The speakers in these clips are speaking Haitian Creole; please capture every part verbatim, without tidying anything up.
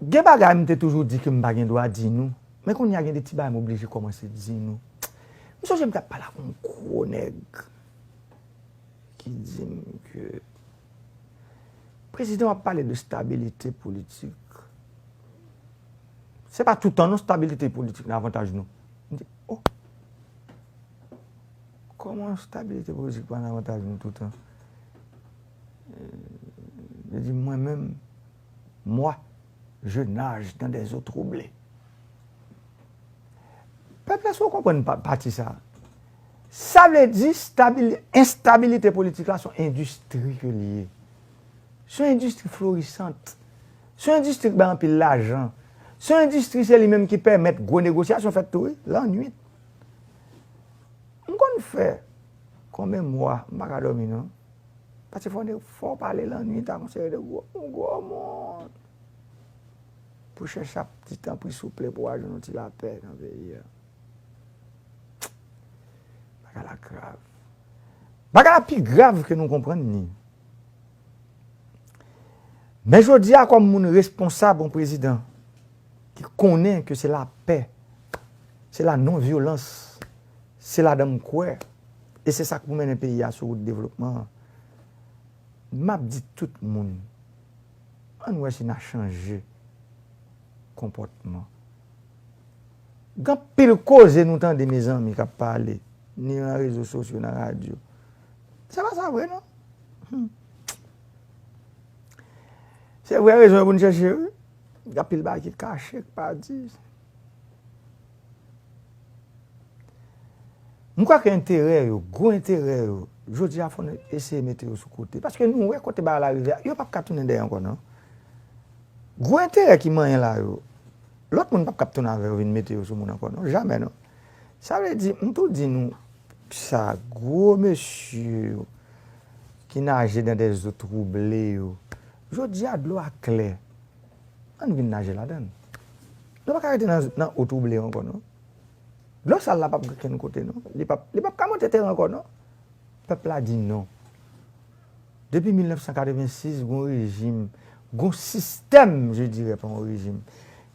Gen bagay m te toujou di ke m pa gen dwa di nou, men kounye a gen de ti bagay m oblije kòmanse di nou. M sonje m t ap pale ak yon gwo nèg ki di m ke prezidan w ap pale de stabilite politik. Se pa toutan non stabilite politik nan avantaj nou. M di, oh, kòman stabilite politik pa nan avantaj nou toutan? Yo di mwen menm, moi, je nage dans des eaux troublées. Pèp la, si w konprann pa- pati sa, sa vle di stabil- enstabilite politik la se yon endistri ke li ye. Se yon endistri florisant. Se yon endistri ki bay anpil lajan. Se yon endistri, se li menm ki pèmèt gwo negosyasyon fèt tou, wi, lannwit. M konn fè konbyen mwa, m pa ka dòmi non. Paske fò w, fò w pale lannwit ak yon seri de gwo, gwo moun. Pou chèche ap di tanpri souple pou w al jwenn yon ti lapè nan peyi a. Bagay la grav. Bagay la pi grav ke nou konprann ni. Men jodi a, kòm moun responsab, yon prezidan ki konnen ke se lapè, se la non vyolans, se ladan m kwè, e se sa k pou mennen peyi a sou wout devlopman an. M ap di tout moun, ann wè si n a chanje konpòtman. Gen anpil koze nou tande, mezanmi, k ap pale, ni nan rezo sosyo, nan radyo. Se pa sa vre, non. Hmm. Se vrè rezon yo pou n chèche, wi. Gen anpil bagay ki kache, ki pa di. M kwè ke enterè yo, gwo enterè yo, jodi a fò n eseye mete yo sou kote. Paske nou wè kote bagay la rive a, yo p ap ka tounen dèyè ankò, non. Gwo enterè ki manyen la yo, lòt moun p ap ka tounen avè yo vin mete yo sou moun ankò, non. Jamè, non. Sa vle di, m tou di nou sa, gwo mesye yo ki naje dans des eaux troublées yo, jodi a dlo a klè. Ann vin naje ladan l. Nou pa ka rete nan, nan eau troublée ankò, non. Dlo sal la p ap gen kenn kote, non. Li p ap, li p ap ka monte teren ankò, non. Pèp la di non. Depi mil nèf san katrevensis, gon rejim, gon sistèm, je dirais, pa yon rejim,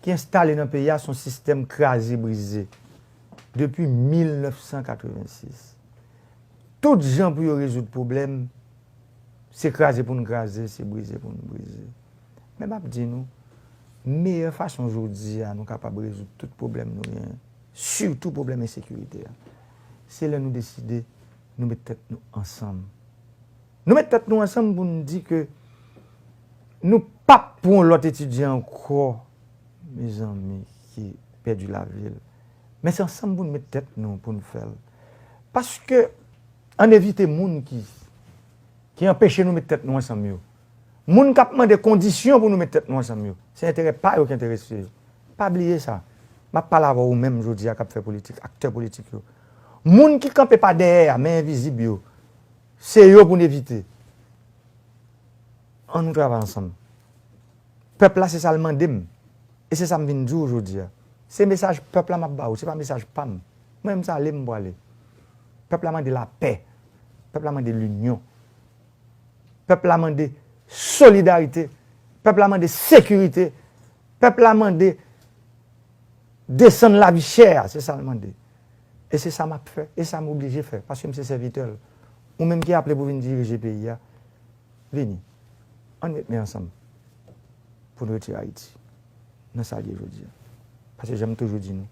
ki enstale nan peyi a, se yon sistèm kraze brize. Depi mil nèf san katrevensis. Tout jan pou yo rezoud pwoblèm, se kraze pou n kraze, se brize pou n brize. Men m ap di nou, meyè fason jodi a nou kapab rezoud tout pwoblèm nou genyen, sitou pwoblèm ensekirite a, se lè nou deside nou met tèt nou ansanm. Nou met tèt nou ansanm pou n di ke nou p ap pran yon lòt etidyan ankò, mezanmi, ki pèdi lavi l. Men se ansanm pou n met tèt nou, pou n fè l. Paske, ann evite moun ki, ki anpeche nou met tèt nou ansanm yo. Moun k ap mande kondisyon pou nou met tèt nou ansanm yo. Se enterè pa yo ki enterese yo. Pa bliye sa. M ap pale avè w menm jodi a k ap fè politik, aktè politik yo. Moun ki kanpe pa dèyè a, men envizib yo, se yo pou n evite. Ann nou travay ansanm. Pèp la, se sa l mande m. E se sa m vin di w jodi a. Se mesaj pèp la m ap ba w, se pa mesaj pa m. Mwen menm, se ale m pwale. Pèp la mande lapè. Pèp la mande linyon. Pèp la mande solidarite. Pèp la mande sekirite. Pèp la mande desann lavi chè a, se sa l mande. E se sa m ap fè, e sa m oblije fè, paske m se sèvitè l. Ou menm ki aple pou vin dirije peyi a, vini. Ann met men ansanm pou n retire Ayiti nan sa l ye jodi a. Paske jan m toujou di nou,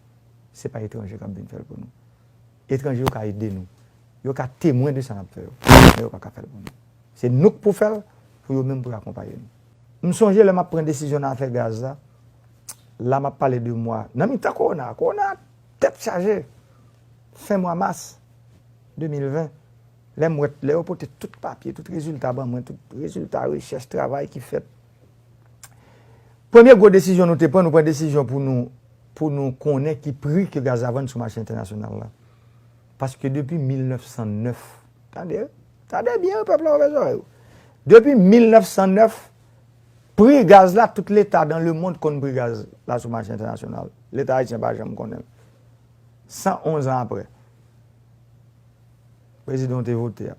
se pa etranje k ap vin fè l pou nou. Etranje yo ka ede nou. Yo ka temwen de sa n ap fè yo. Men yo pa ka fè l pou nou. Se nou k pou fè l, pou yo menm pou yo akonpaye nou. M sonje lè m ap pran desizyon nan afè gaz la, la m ap pale de mwa, nan mitan kowona, kowona tèt chaje, fen mwa mas de mil ven, lè m wè, lè yo pote tout papye, tout rezilta ban mwen, tout rezilta rechèch, travay ki fèt. Premye gwo desizyon nou te pran, nou pran desizyon pou nou, pou nou konnen ki pri ke gaz la vann sou mache entènasyonal la. Paske depi mil nèf san nèf, tande, tande byen, pèp la, ouvè zòrèy ou. Depi mil nèf san nèf, pri gaz la, tout leta dans le monde konn pri gaz la sou mache entènasyonal. Leta ayisyen pa janm konnen l. San onz an apre, prezidan w te vote a,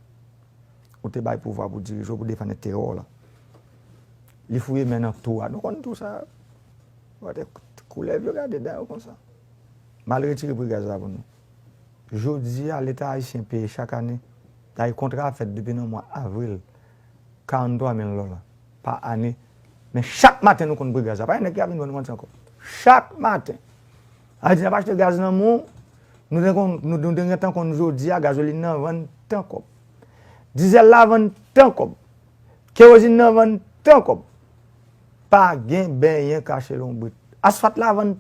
ou te bay pouvwa pou dirije w, pou defann enterè w la. Li fouye men nan tou a. Nou konn tou sa. Wate koulèv yo gade dan yo konsa. M al retire pri gaz la pou nou. Jodi a, Leta ayisyen peye chak ane. Dayè, kontra a fèt depi nan mwa avril. Karanntwa mil dola pa ane. Men chak maten nou konn pri gaz la. Pa gen nèg ki ap vin vann manti ankò. Chak maten. Ayiti n ap achte gaz nan men w. Nou te konn, nou, nou te gentan konn jodi a, gazolin nan vann tan kòb. Dizèl la vann tan kòb. Kerozin nan vann tan kòb. Pa gen benyen kache lonbrit. Asfalt la vann